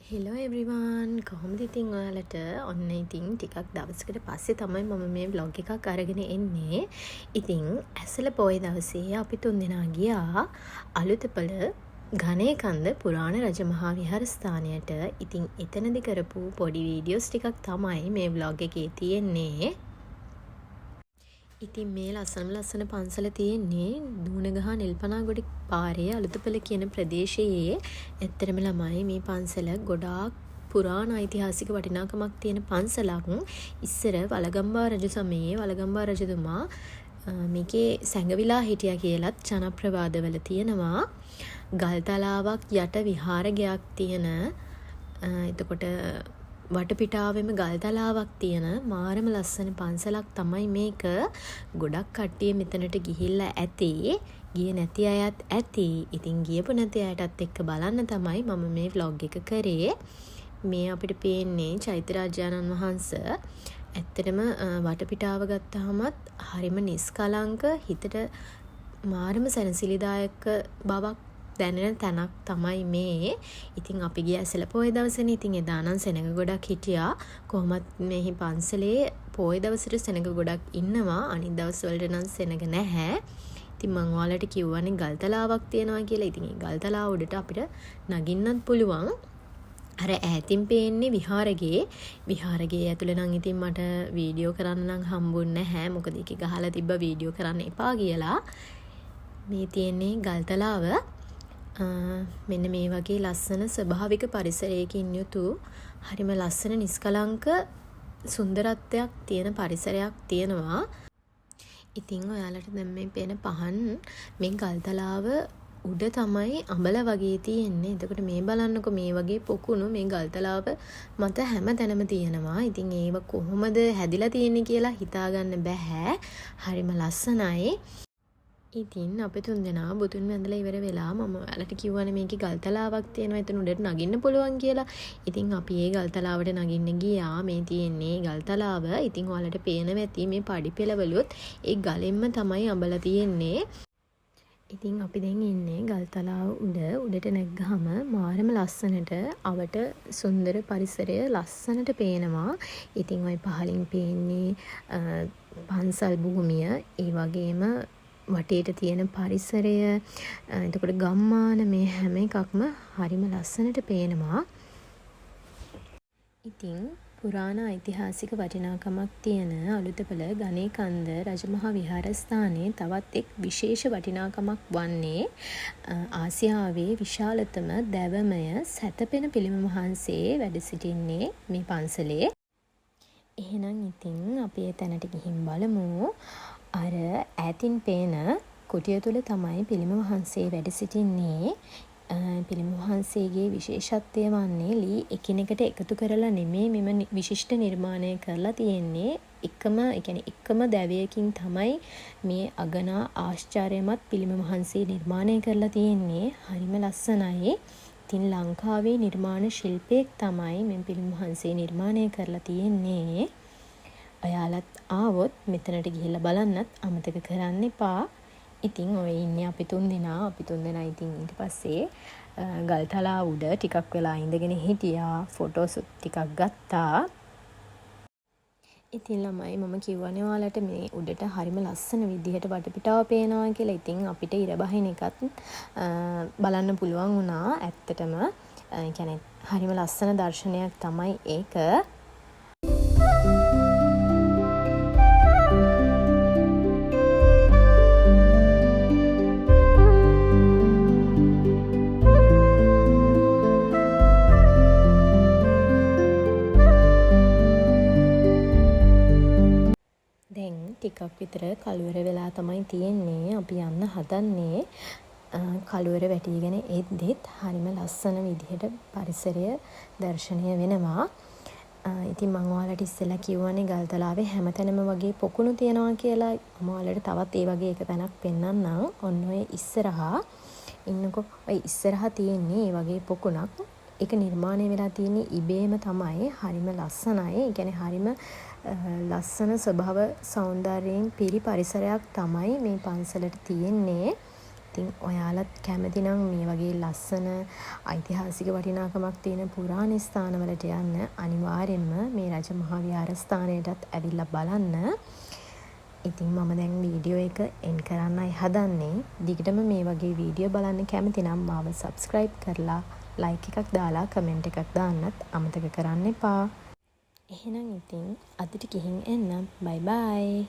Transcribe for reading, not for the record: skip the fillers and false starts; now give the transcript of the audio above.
Hello everyone, කොහොමද ඉතින් ඔයාලට? ඔන්න ඉතින් ටිකක් දවසකට පස්සේ තමයි මම මේ ව්ලොග් එකක් අරගෙන එන්නේ. ඉතින් ඇසළ පෝය දවසේ අපි තුන්දෙනා ගියා අලුතපොළ ගණේකන්ද පුරාණ රජමහා විහාරස්ථානයට. ඉතින් එතනදි කරපු පොඩි වීඩියෝස් ටිකක් තමයි මේ ව්ලොග් එකේ තියෙන්නේ. ඉතින් මේ ලස්සනම ලස්සන පන්සල තියෙන්නේ දූනගහ නිල්පනාගොඩ පාරේ අලුතපොළ කියන ප්‍රදේශයේ. ඇත්තටම ළමයි, මේ පන්සල ගොඩාක් පුරාණ ඓතිහාසික වටිනාකමක් තියෙන පන්සලක්. ඉස්සර වළගම්බා රජු සමයේ වළගම්බා රජතුමා මේකේ සැඟවිලා හිටියා කියලත් ජනප්‍රවාදවල තියෙනවා. ගල් තලාවක් යට විහාර ගෙයක් තියෙන, එතකොට වටපිටාවෙම ගල් තලාවක් තියෙන මාරම ලස්සන පන්සලක් තමයි මේක. ගොඩක් කට්ටිය මෙතනට ගිහිල්ලා ඇති. ගියේ නැති අයත් ඇති. ඉතින් ගියපු නැති අයටත් එක්ක බලන්න තමයි මම මේ ව්ලොග් එක කරේ. මේ අපිට පේන්නේ චෛත්‍ය රාජානන් වහන්ස. ඇත්තටම වටපිටාව ගත්තහමත් හරිම නිස්කලංක, හිතට මාරම සැනසිලිදායක බවක් දැනෙන තැනක් තමයි මේ. ඉතින් අපි ගිය ඇසළ පෝය දවසනේ. ඉතින් එදා නම් සෙනඟ ගොඩක් හිටියා. කොහොමත් මෙහි පන්සලේ පෝය දවසට සෙනඟ ගොඩක් ඉන්නවා. අනිත් දවස්වලට නම් සෙනඟ නැහැ. ඉතින් මං ඔයාලට කිව්වනේ ගල් තලාවක් තියෙනවා කියලා. ඉතින් ඒ ගල් තලාව උඩට අපිට නගින්නත් පුළුවන්. අර ඈතින් පේන්නේ විහාරගේ. විහාරගේ ඇතුළේ නම් ඉතින් මට වීඩියෝ කරන්න නම් හම්බුන්නේ නැහැ. මොකද ඒකේ ගහලා තිබ්බ වීඩියෝ කරන්න එපා කියලා. මේ තියෙන්නේ ගල්තලාව. මෙන්න මේ වගේ ලස්සන ස්වභාවික පරිසරයකින් යුතු හරිම ලස්සන නිස්කලංක සුන්දරත්වයක් තියෙන පරිසරයක් තියෙනවා. ඉතින් ඔයාලට දැන් මේ පේන පහන් මේ ගල්තලාව උඩ තමයි අඹල වගේ තියෙන්නේ. එතකොට මේ බලන්නකො, මේ වගේ පොකුණු මේ ගල්තලාව මත හැම තැනම තියෙනවා. ඉතින් ඒව කොහොමද හැදිලා තියෙන්නේ කියලා හිතාගන්න බැහැ. හරිම ලස්සනයි. ඉතින් අපි තුන්දෙනා බුදුන් වැඳලා ඉවර වෙලා, මම ඔයාලට කිව්වනේ මේකේ ගල්තලාවක් තියෙනවා, එතන උඩට නගින්න පුළුවන් කියලා. ඉතින් අපි ඒ ගල්තලාවට නගින්න ගියා. මේ තියෙන්නේ ගල්තලාව. ඉතින් ඔයාලට පේනවා ඇති මේ පඩි පෙළවලුත් ඒ ගලෙන්ම තමයි අඹලා තියෙන්නේ. ඉතින් අපි දැන් ඉන්නේ ගල්තලාව උඩ. උඩට නැග්ගහම මාරම ලස්සනට අවට සුන්දර පරිසරය ලස්සනට පේනවා. ඉතින් ඔය පහලින් පේන්නේ පන්සල් භූමිය, ඒ වගේම වටේට තියෙන පරිසරය, එතකොට ගම්මාන, මේ හැම එකක්ම හරිම ලස්සනට පේනවා. ඉතින් පුරාණ ඓතිහාසික වටිනාකමක් තියෙන අලුතපොළ ගණේකන්ද රජමහා විහාරස්ථානයේ තවත් එක් විශේෂ වටිනාකමක් වන්නේ ආසියාවේ විශාලතම දැවමය සැතපෙන පිළිම වහන්සේ වැඩ සිටින්නේ මේ පන්සලේ. එහෙනම් ඉතින් අපි ඒ තැනට ගිහින් බලමු. අර ඈතින් පේන කුටිය තුළ තමයි පිළිම වහන්සේ වැඩ සිටින්නේ. පිළිම වහන්සේගේ විශේෂත්වය වන්නේ ලී එකිනෙකට එකතු කරලා නෙමේ මෙම විශිෂ්ට නිර්මාණය කරලා තියෙන්නේ. එකම, ඒ කියන්නේ එකම දැවයකින් තමයි මේ අගනා ආශ්චර්යමත් පිළිම වහන්සේ නිර්මාණය කරලා තියෙන්නේ. හරිම ලස්සනයි. ඉතින් ලංකාවේ නිර්මාණ ශිල්පියෙක් තමයි මේ පිළිම වහන්සේ නිර්මාණය කරලා තියෙන්නේ. ඔයාලත් ආවොත් මෙතනට ගිහිල්ලා බලන්නත් අමතක කරන්න එපා. ඉතින් ඔය ඉන්නේ අපි තුන් දෙනා. අපි තුන් දෙනා ඉතින් ඊට පස්සේ ගල්තලාව උඩ ටිකක් වෙලා ඉඳගෙන හිටියා. ෆොටෝසුත් ටිකක් ගත්තා. ඉතින් ළමයි, මම කිව්වනේ ඔයාලට මේ උඩට හරිම ලස්සන විදිහට වටපිටාව පේනවා කියලා. ඉතින් අපිට ඉර බහින එකත් බලන්න පුළුවන් වුණා ඇත්තටම. ඒ කියන්නේ හරිම ලස්සන දර්ශනයක් තමයි ඒක. දැන් ටිකක් විතර කළුවර වෙලා තමයි තියෙන්නේ. අපි යන්න හදන්නේ. කළුවර වැටීගෙන එද්දිත් හරිම ලස්සන විදිහට පරිසරය දර්ශනය වෙනවා. ඉතින් මං ඔයාලට ඉස්සෙල්ලා කිව්වනේ ගල්තලාවේ හැමතැනම වගේ පොකුණු තියෙනවා කියලා. මම ඔයාලට තවත් ඒ වගේ එක තැනක් පෙන්නන්නම්. ඔන්න ඔය ඉස්සරහා ඉන්නකෝ. ඔය ඉස්සරහා තියෙන්නේ ඒ වගේ පොකුණක්. ඒක නිර්මාණය වෙලා තියෙන්නේ ඉබේම තමයි. හරිම ලස්සනයි. ඒ කියන්නේ හරිම ලස්සන ස්වභාව සෞන්දර්යයෙන් පිරි පරිසරයක් තමයි මේ පන්සලට තියෙන්නේ. ඉතින් ඔයාලත් කැමති නම් මේ වගේ ලස්සන ඓතිහාසික වටිනාකමක් තියෙන පුරාණ ස්ථානවලට යන්න, අනිවාර්යෙන්ම මේ රජ මහා විහාරස්ථානයටත් ඇවිල්ලා බලන්න. ඉතින් මම දැන් වීඩියෝ එක එන්ඩ් කරන්නයි හදන්නේ. දිගටම මේ වගේ වීඩියෝ බලන්න කැමති නම් මාව සබ්ස්ක්‍රයිබ් කරලා, ලයික් එකක් දාලා, කමෙන්ට් එකක් දාන්නත් අමතක කරන්න එපා. එහෙනම් ඉතින් අදට ගිහින් එන්නම්. බයි බයි.